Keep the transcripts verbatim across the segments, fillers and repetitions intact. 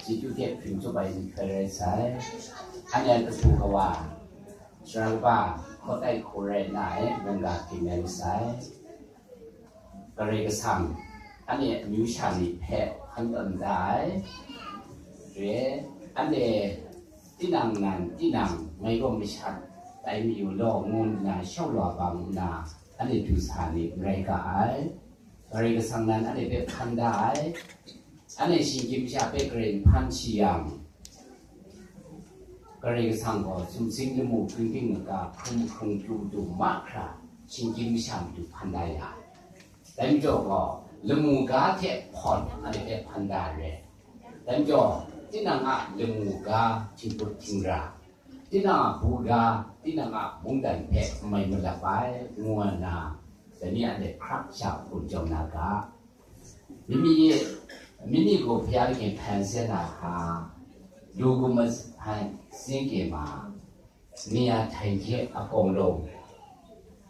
Chyeju hte hpring tsup ai myihtoi rai sai. Anhte a kahpu kawa, sara kaba, hkaw tai hku rai nna ai mungga hkying rai sai. Karai Kasang, anhte amyu sha ni hpe hkan tawn da ai. Re, anhte tinang nan, tinang ngai gaw mashat tai mayu law, ngu nna shau la bang nna, anhte du sa ni rai ga ai. Karai Kasang nan anhte hpe hpan da ai. Anhte shinggyim masha hpe karai hpan shi yang, Karai Kasang gaw sumsing lamu, hpring ting maga, hkrung hkrung du du mahkra, shinggyim masha matu hpan da ya ai. Dai majaw gaw, lamu ga hte hpawn anhte hpe hpan da ai re. Dai majaw, tinang a lamu ga htingput htingra, tinang a bu ga, tinang a mungdan hpe mai malap ai, ngu nna, dai ni anhte hkrak sha hkum jawm na ga. Mimi, mimi gaw Bhayadakhe hpan sen na hka, lu gu ma hpan sin ke ma, နေရာထိုင်ခင်းအကုန်လုံး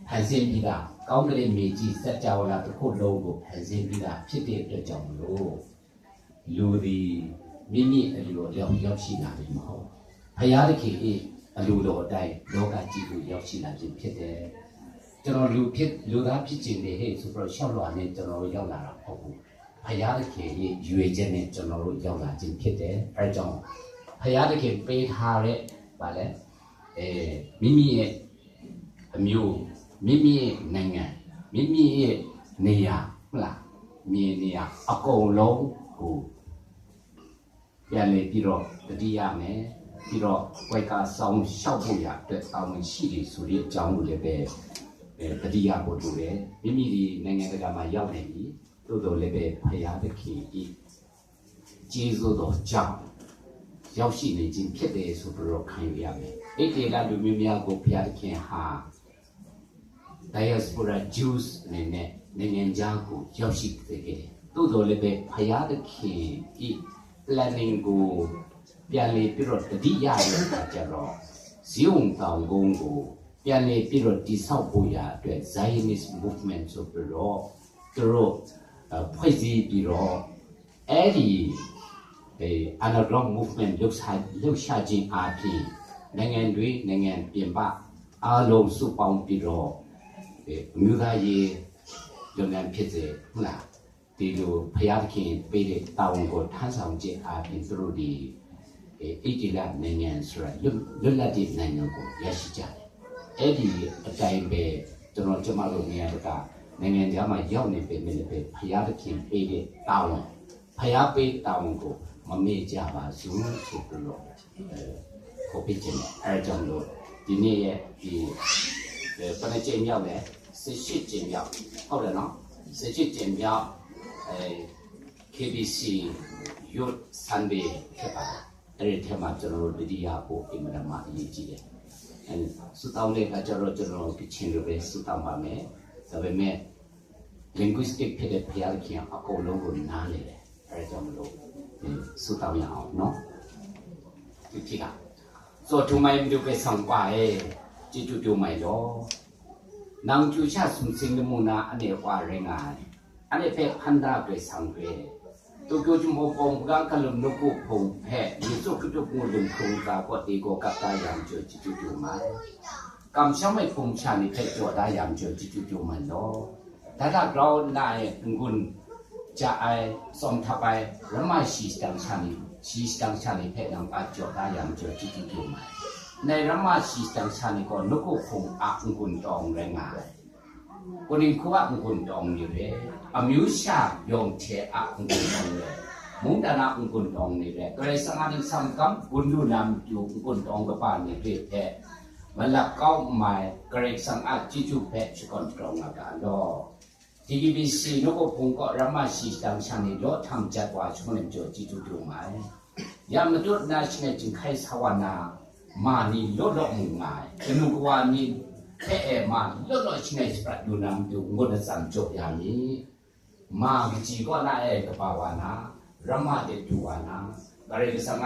ဖန်ဆင်းပြီးသား ကောင်းကင်မြေကြီး စကြဝဠာတစ်ခုလုံးကို ဖန်ဆင်းပြီးသားဖြစ်တဲ့အတွက်ကြောင့်မလို့ လူသည်မိမိအလိုအလျောက်ရောက်ရှိလာသည်မဟုတ်။ ဘုရားသခင်၏အလိုတော်အတိုင်းလောကကြီးသို့ရောက်ရှိလာခြင်းဖြစ်တယ်။ ကျွန်တော်လူဖြစ်လူသားဖြစ်ခြင်းနဲ့ဟဲ့ဆိုပြီးတော့ရှောက်လွှာနဲ့ကျွန်တော်တို့ရောက်လာတာမဟုတ်ဘူး။ ဘုရားသခင်ရဲ့ရည်ရွယ်ချက်နဲ့ကျွန်တော်တို့ရောက်လာခြင်းဖြစ်တယ်။ အဲဒါကြောင့်ဘုရားသခင်ပေးထားတဲ့ဗာလဲအဲမိမိရဲ့အမျိုးမိမိရဲ့နိုင်ငံမိမိရဲ့နေရာဟုတ်လားမြေနေရာအကုန်လုံးကိုပြန်လည်ပြီးတော့တတိယမယ်ပြီးတော့ကွယ်ကာဆောင်ရှောက်ဖို့ရအတွက်တာဝန်ရှိတယ်ဆိုတဲ့အကြောင်းကိုလည်းပဲအဲတတိယဖို့လိုတယ်မိမိဒီနိုင်ငံတကာမှာရောက်နေပြီသို့တော်လည်းပဲဖရာသခင်၏ကျေးဇူးတော်ကြောင့်ရောက်ရှိနေခြင်းဖြစ်တယ်ဆိုပြီးတော့ခံယူရမယ်။ အစ်တေလလူမျိုးများကိုဘုရားသခင်ဟာ diaspora Jews အနေနဲ့နိုင်ငံခြားကိုရောက်ရှိစေခဲ့တယ်။သို့တော်လည်းပဲဖရာသခင်၏planningကိုပြန်လည်ပြီးတော့တတိယရတဲ့အခါကျတော့ဇီးဝုန်တောင်ကုန်းကိုပြန်လည်ပြီးတော့တည်ဆောက်ဖို့ရာအတွက် Zionist movement ဆိုပြီးတော့သူတို့အဲဖွဲ့စည်းပြီးတော့အဲ့ဒီအဲ underground movement လှုပ်ရှားလှုပ်ရှားခြင်းအားဖြင့်နိုင်ငံတွင်းနိုင်ငံပြင်ပအားလုံးစုပေါင်းပြီးတော့အဲအမျိုးသားရေးလုပ်ငန်းဖြစ်စေဟုတ်လားဒီလိုဘုရားသခင်ပေးတဲ့တာဝန်ကိုထမ်းဆောင်ခြင်းအားဖြင့်သူတို့ဒီအဲအီတလီးနိုင်ငံဆိုတာလွတ်လွတ်လပ်တဲ့နိုင်ငံကိုရရှိကြတယ်။အဲ့ဒီအတိုင်းပဲကျွန်တော်ကျမတို့နေရာတကာနိုင်ငံခြားမှာရောက်နေပေမဲ့လည်းပဲဘုရားသခင်ပေးတဲ့တာဝန်ဖျားပေးတာဝန်ကိုမမေ့ကြပါစို့ဆိုပြီးတော့အဲခေါ်ပေးခြင်းနဲ့အဲဒါကြောင့်မလို့ဒီနေ့ရဲ့ဒီအဲဘယ်နှကြိမ်မြောက်လဲဆယ့်ရှစ်ကြိမ်မြောက်ဟုတ်တယ်နော်ဆယ့်ရှစ်ကြိမ်မြောက်အဲ KBC Youth Sunday ဖြစ်ပါတယ်အဲ့ဒီထဲမှာကျွန်တော်တို့တတိယဖို့အင်မတန်မှအရေးကြီးတယ်အဲဆူတောင်းတဲ့အခါကျတော့ကျွန်တော်ကချင်လိုပဲဆူတောင်းပါမယ်ဒါပေမဲ့ linguistic ဖြစ်တဲ့ဘုရားသခင်ကအကုန်လုံးကိုနားလည်တယ်အဲဒါကြောင့်မလို့ဒီဆုတောင်းရအောင်နော်ဒီဖြစ်တာဆိုထူမိုင်မတူပဲဆောင်ပါရဲ့ကြည်တူတူမိုင်တော့နောင်ကျူချဆုစင်နမူနာအနေဝါရင်းငါအနေဖက်ဖန်တာပဲဆောင်ပဲတူတူချူမောပုံကကလုံးနုကိုဖုံဖဲယေရှုခရစ်တုကိုလုံခုံသာကောတေကိုကပ်တာရံကျူကြည်တူတူမိုင်ကမ်ရှောင်းမဲ့ဖုံချာနေဖက်ကြော်တာရံကျူကြည်တူတူမိုင်တော့ ဒါက ground နာရဲ့ငုံကြအိုင်စောင့်ထပ်ပိုင်ရမရှိတန်ချာနေရှိတန်ချာနေဖက်နောင်အကြော်ဒါရံကြော်ကြည့်ကြည့်ကြည့်မှာနေရမရှိတန်ချာနေကောနုကိုဖုံအငုံတောင်းရငါကိုနေခွာငုံတောင်းနေပဲအမျိုးရှာယုံထဲအငုံတောင်းနေမုန်တနာငုံတောင်းနေပဲကလေးစမန်စံကမ်ဂုဏ်လူနမ်ကျူငုံတောင်းကပါနေပဲ မလပ်ကောင်းမႆႈ ကရိတ်ႉသမ်ႇအၸိၸူႉဖဲၸကွၼ်ႇတြေႃႇငၢၵ်ႈၵႃႈဢၼ်လေႃး တီႇတီႇပီႇသီႇ ၼူၵ်ႉၵူၵ်ႉၽုင်ၵေႃႈ ရမႃႇသီႇတၢင်ႇသၢၼ်ႇၼႆႉ လေႃးထမ်ႇၸၢတ်ႈဝႃႈ ၸူဝ်ႈၼႆႉ ၸေႃႇၸိၸူႉတူဝ်မႆႈ ယႃႇမတူတ်ႉၼႃႇသျိၼ်ႇၼႆႉ ၸိုင်ႇၶႆႇသႃႇဝႃႇၼႃႇ မႃႇၼီႇ လေႃးလေႃးမုင်ႈမႆႈ ၵၼူၵ်ႉဝႃႇၼီႇ ၽႄႈဢေႇမႃႇ လေႃးလေႃးသျိၼ်ႇၼႆႉ သြႃႇလူႇၼမ်ႉတူႈ ငူတ်ႈၼႃႇသၢမ်ၸူဝ်ႈယႃႇမီႇ မႃႇကၸီႇၵေႃႈ ၼႃႇဢေႇ ကပႃႇဝႃႇၼႃႇ ရမႃႇတေႇတူႇဝႃႇၼႃႇ ၵႃႇရေႇၵသ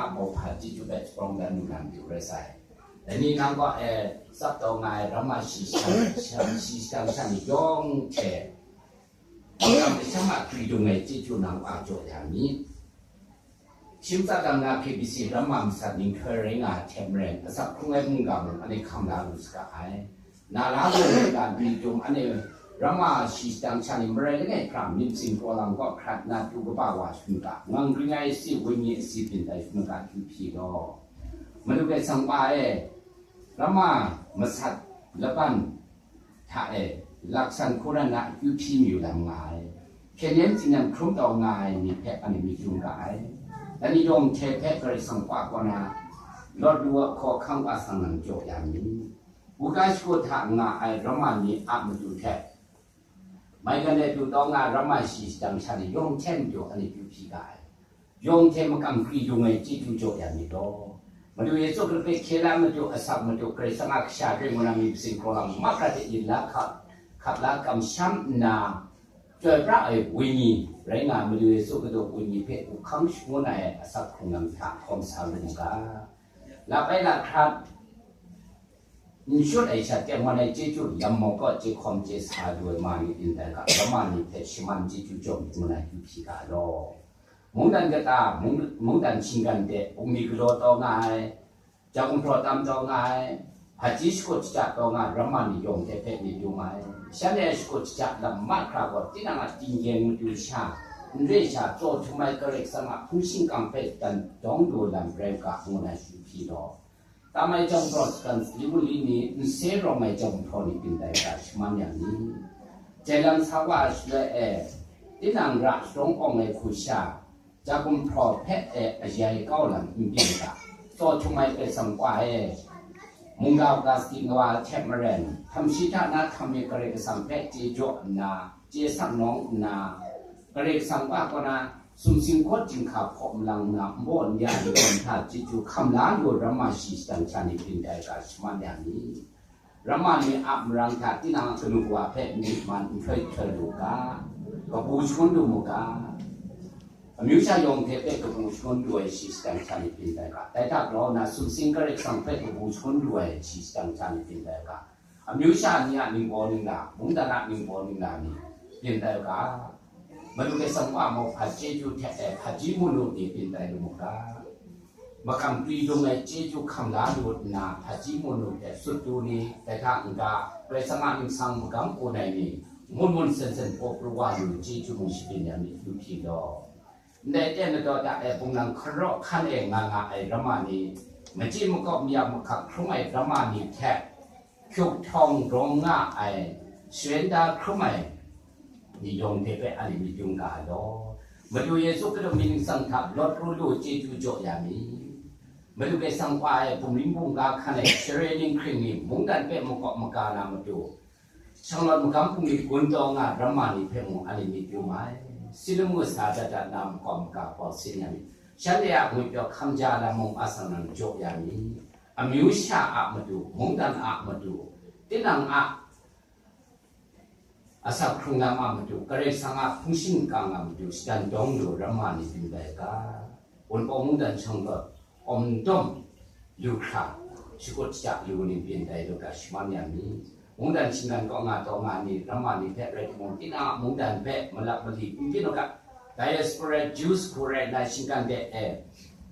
င်ႇၼႃႇ မေႃၽႃႇၸိၸူႉပႅတ်ႈ သြေႃးလႄႈ ၼူႇၼမ်ႇတူႇ ရႄႈသႂ်ႇ တၼီႉၼၢင်းၵေႃႈ ဢေႇ သပ်ႉတေႃႇငၢႆႈ ရမႃႇသီႇသၢၼ်ႇ သၢၼ်ႇ သီႇသၢၼ်ႇ သၢၼ်ႇ ယွင်ႈထႄႇ ၵမ်ႇမသျၢမ်းမႃႇ ၵျီႇတူႇငႆႈ ၸိၸူႉၼင်ႇ ဢႃႇၸေႃႇယႃႇမီႇ Shim tsat dang na K B C ramma masat nhtoi rai nga ai hte maren, asak hkrung ai mungga mung anhte hkam la lu saga ai. Na la lu ai ga myi dum anhte ramma shi shadang sha ni marai langai hkra myit masin kawlang kaw hkrat na tu kaba wa shangun ga, ngang ring ai asi, wenyi asi byin tai shangun ga, kyu hpyi law. Madu Karai Kasang Wa e, ramma masat laban hta e laksan hkungran na akyu hpyi mayu lam nga ai, hkyen yan tsingyan hkrum taw nga ai ni hpe anhte myit dum ga ai. Dai ni yawng hte hpe Karai Kasang Wa kaw na lawt lu ai hkawhkam wa sang nang jaw ya mi. Buga shakut hta nga ai ramma ni a matu hte maigan de du taw nga ai ramma shi shadang sha ni yawng hte matu anhte kyu hpyi ga ai. Yawng hte makam kri dung ai chyeju jaw ya mi law. Madu Yesu Hkristu hpe hkye la matu, asak matu, Karai Kasang a kasha hpe ngu na myit masin kawlang mahkra hte yin la hkap, hkap la kamsham nna, chyoi pra ai wenyi rai nga, Madu Yesu Hkristu wenyi hpe hkam shangun ai asak hkrung lam hta hkawm sa lu mu ga. Lap ai lahkrat n shut ai sha tengman ai chyeju yam mawk kaw chye hkawm chye sa lu ai ma ni byin tai ga, ramma ni hpe shaman chyeju jaw myit ngu na kyu hpyi ga law. Mungdan kata, mung-, mungdan shinggan de bungli galaw taw nga ai, ja gumhpraw tam taw nga ai, hpaji shakut shaja taw nga ai ramma ni yawng hte hpe myit dum ai. Shanhte a shakut shaja lam mahkra gaw, tinang a tinggyeng matu sha, n re sha, tsaw htum ai Karai Kasang a hpung shingkang hpe dan dawng lu ai lam rai u ga, ngu na kyu hpyi law. Tam ai jawng hpraw sagan li mu li ni, nse rawng ai jawng hpraw ni byin tai ga shaman ya mi? Jai lam sa wa ai shaloi e, tinang ra sharawng awng ai hku sha, ja gumhpraw hpe e ayai kau lam n byin ga, tsaw htum ai Karai Kasang Wa e, mungga ga sadi wa hte maren, htam shi hta na htam mi Karai Kasang hpe chye jaw nna, chye sak nawng nna, Karai Kasang Wa kaw na sumsing hkawt jinghka hpaw malang nna, nbaw n ya ai lawm hta chyeju hkam la lu ai ramma shi shadang sha ni byin tai ga shaman ya mi? Ramma ni a marang hta tinang a kanu kawa hpe myit man nhtoi htoi lu ga, kabu shangun lu mu ga. Amyu sha yawng hte hpe kabu shangun lu ai shi shadang sha ni byin tai ga. Dai hta grau nna sumsing Karai Kasang hpe kabu shangun lu ai shi shadang sha ni byin tai ga. Amyu sha ni a ningbaw ningla, mungdan a ningbaw ningla ni byin tai u ga. Madu Karai Kasang Wa mawhpa chyeju hte e hpaji munu ni byin tai lu mu ga. Makam kri dung ai chyeju hkam la lu nna, hpaji munu hte sut du ni, dai hta n-ga, Karai Kasang a myit masin magam kun ai ni, mun mun sen sen paw pru wa lu chyeju mung shabyin ya mi, kyu hpyi law. Ndai ten ladaw da ai bunglang hkaraw hkan e nga nga ai ramma ni, machyi makawp maya mahkak hkrung ai ramma ni hte, hkyuk htawng rawng nga ai, sharen da hkrum ai ni yawng hte hpe anhte myit yung ga ai law. Madu Yesu Hkristu myit ningsang hta lawt ru lu chyeju jaw ya mi? Madu Karai Kasang Wa e bumling bungga hkan ai share ninghkring ni mungdan hpe makawp maga na matu, shanglawt magam hpung ni gun taw nga ramma ni hpe mung anhte myit yu mai. Silamu sa dat dat na makawp maga hpaw sin ya mi? Shanhte a ngwipyaw hkam ja lam mung a sang nang jaw ya mi? Amyu sha a matu, mungdan a matu, tinang a asak hkrung lam a matu, Karai Kasang a hpung shingkang a matu, shadan dawng lu ramma ni byin tai ga. Wunpawng mungdan shanglawt, awm dawm lu hkra, shakut shaja lu ni byin tai lu ga shaman ya mi? Mungdan shinggan kaw nga taw nga ni, ramma ni hpe rai timung, tinang a mungdan hpe malap mali n byin u ga. Diaspora Jews hku rai nna shinggan de e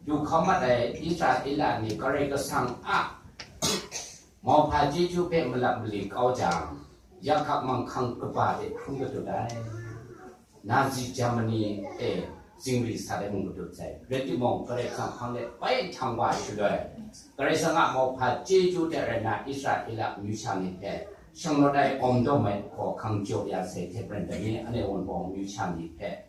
du hkau mat ai Israela ni Karai Kasang a mauhpa chyeju hpe malap mali kau jang, yakhak manghkang kaba de hkrung katut ai. Nazi Germany e zingri sat ai mung katut sai. Rai timung, Karai Kasang hpang de bai htang wa shaloi, Karai Kasang a mauhpa chyeju hte rai nna Israela amyu sha ni hpe shanglawt ai awm dawm ai hkawhkam jaw ya sai hte maren, dai ni anhte Wunpawng amyu sha ni hpe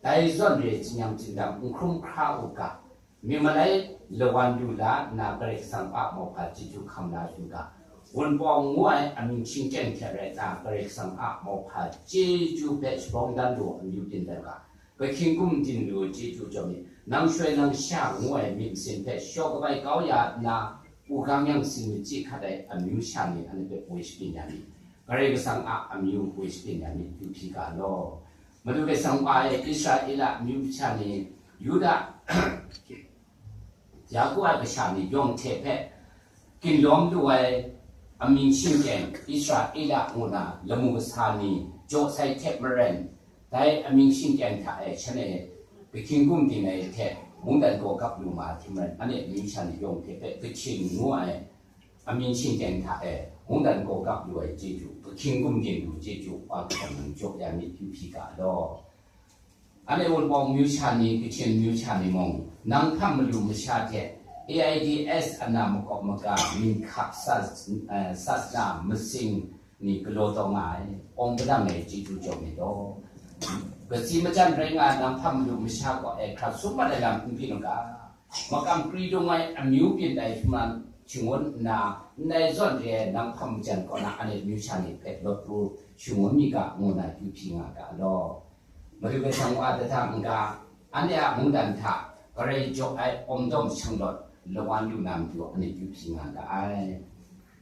dai zawn re tsinyam tsindam n hkrum hkra u ga, myi malai lawan lu la nna Karai Kasang a mauhpa chyeju hkam la yu ga, Wunpawng ngu ai amying shingkyeng hte rai nna Karai Kasang a mauhpa chyeju hpe shabawng dan lu amyu byin dan ga, Kahkying kum din lu chyeju chyawm mi, nang shoi nang sha ngu ai myit masin hpe shaw kabai kau ya nna, u gang yang sin myit chye hkat ai amyu sha ni anhte hpe woi shabyin ya mi? Karai Kasang a amyu woi shabyin ya mi? Kyu hpyi ga law. Madu Karai Kasang Wa e Israela amyu sha ni, Yuda, Yaku a kasha ni yawng hte hpe ginlawm lu ai amying shingkyeng Israela ngu na lamu kasa ni jaw sai hte maren, dai amying shingkyeng hta e shanhte Kahkying kum din ai hte Mungdan gaw gap lu ma hte maren, anhte amyu sha ni yawng hte hpe Kachin ngu ai amying shingteng hta e mungdan gaw gap lu ai chyeju, Kachin gumdin lu chyeju, wa kashang nang jaw ya myit yu hpyi ga law. Anhte Wunpawng amyu sha ni, Kachin amyu sha ni mung, nang hpang malu masha hte A I D S ana makawp maga, minghka sa, eh, sasana masing ni galaw taw nga ai, awng padang ai chyeju jaw myit law. Kasi majan rai nga ai nang hpang malu masha kaw e hkra sum mat ai lam n byin u ga, makam kri dung ai amyu byin dai hkrum shangun nna, ndai zawn re ai nang hpang majan kaw na anhte amyu sha ni hpe lawt pru shangun mi ga, ngu na kyu hpyi nga ga law. Madu Karai Kasang wa dada n-ga, anhte a mungdan hta garai jaw ai awng dawm shanglawt lawan lu na matu anhte kyu hpyi nga ga ai.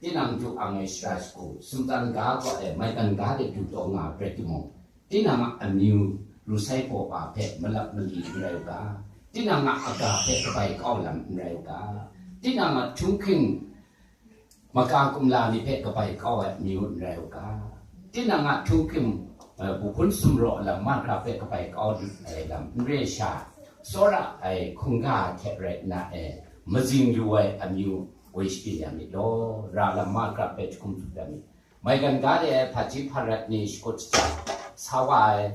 Tinang du ang ai shara shagu, sumtan ga kaw ai maigan ga de du taw nga ai rai timung, tinang a amyu ru sai hpaw pa hpe malap mali n rai u ga, tinang a aga hpe kabai kau lam n rai u ga, tinang a htunghking maga kumla ni hpe kabai kau ai amyu n rai u ga, tinang a htunghking, eh, buhkun sumraw lam mahkra hpe kabai kau ai lam n re sha, tsawra ai hkungga hte rai nna e mazing lu ai amyu woi shabyin ya myit law, ra lam mahkra hpe jahkum tsup ya myit. Maigan ga de ai hpaji hparat ni shakut shaja sa wa ai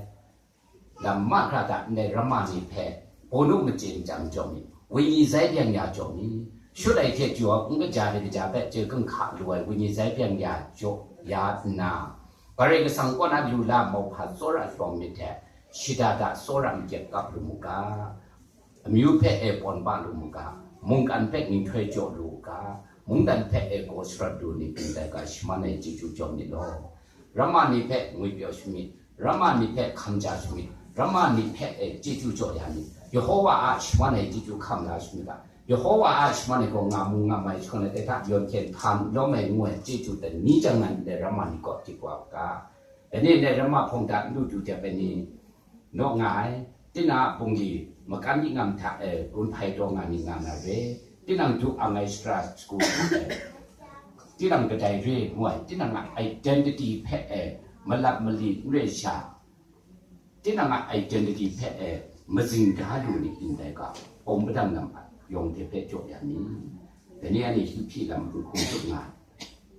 lam mahkra hta ndai ramma ni hpe bawnu machyin jang jaw myit, wenyi zai byang ya jaw myit. Shut ai hte jaw n kaja de kaja hpe chye kang hka lu ai wenyi zai byang ya jaw ya nna, Karai Kasang kaw na lu la mauhpa tsawra shawng myit hte, shada da tsawra makyep kap lu mu ga, amyu hpe e pawn ba lu mu ga, mungkan hpe nginhtoi jaw lu u ga, mungdan hpe e gaw sharawt lu ni byin dai ga, shaman ai chyeju jaw myit law. Ramma ni hpe ngwi pyaw shamyit, ramma ni hpe hkam ja shamyit, ramma ni hpe e chyeju jaw ya myit. Yehowa a shaman ai chyeju hkam la shamyit ga, Yehowa a shaman ai gaw nga mu nga mai shakawn ai hta yawn hkyen hpa n lawm ai ngu ai chyeju dai ni jang nan ndai ramma ni kaw dik wa u ga, dai ni ndai ramma hpawng da n lu du jep ai ni naw nga ai, tinang a bungli makan myit ngam hta e gun hpai taw nga myit nga na re, tinang du ang ai shara shagu hta e, tinang kadai re ngu ai, tinang a identity hpe e malap mali n re sha, tinang a identity hpe e mazing da lu ni byin dai ga, awng padang lam a yawng hte hpe jaw ya myit. Dai ni anhte hpyi lam n hkum tup nga ai.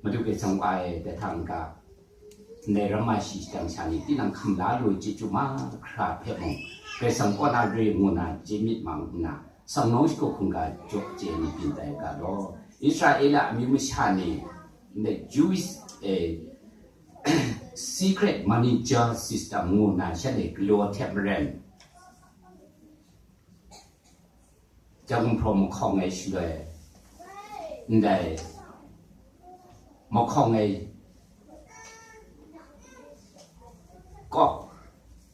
Madu Karai Kasang wa e, dai hta n-ga, ndai ramma shi shadang sha ni tinang hkam la lu ai chyeju mahkra hpe mung, Karai Kasang kaw na re ngu na chye myit mang nna, sangnawng shagu hkungga jaw chye ni byin dai u ga law. Israela amyu masha ni, ndai Jewish, eh, secret manager system ngu na shanhte galaw hte maren, Jahkum hpraw mahkawng ai shaloi, ndai mahkawng ai kawk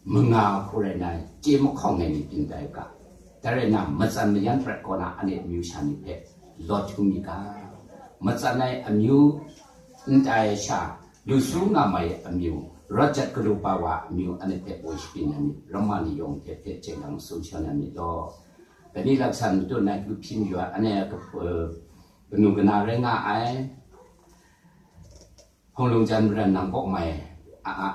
manga hku rai na, chye mahkawng ai ni byin tai u ga, dai rai na, matsan mayan prat kaw na anhte amyu sha ni hpe lawt hkrum mi ga, matsan ai amyu n tai ai sha, lu su nga mai ai amyu, rawt jat galu pa wa amyu anhte hpe woi shabyin ai myit, ramma ni yawng hte hpe chye lang sumshan ai myit law. Dai ni laksan matut na kyu hpyi mayu ai, anhte a kap-, eh, kanu kana rai nga ai, hpung lung jan maran nang kaw mai a, a,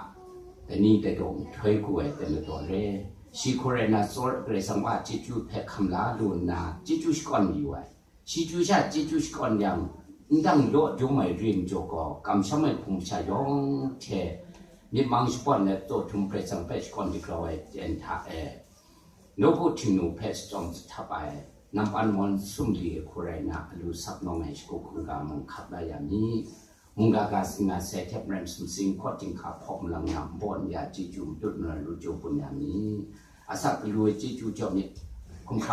dai ni dai daw nhtoi hku ai, dai ladaw re. Shi hku rai na, tsawra Karai Kasang wa chyeju hpe hkam la lu nna, chyeju shakawn mayu ai. Shi chyu sha chyeju shakawn yang, ndang law jung ai rim jaw gaw, kamsham ai hpung masha yawng hte myit mang shapawn let, taw htum pret tsang hpe shakawn dik grau ai ten hta e, nawku htingnu hpe shachyawm zahtap ai, nampan mawn sumli ai hku rai na, alu sak nawng ai shagu hkungga mung hkap la ya mi, mungga ga sing nga sai hte maren sumsing hkawt dinghka hpawk malang na nbaw n ya chyeju matut maran lu jaw bun ya mi, asak galu ai chyeju jaw myit, hkumhkra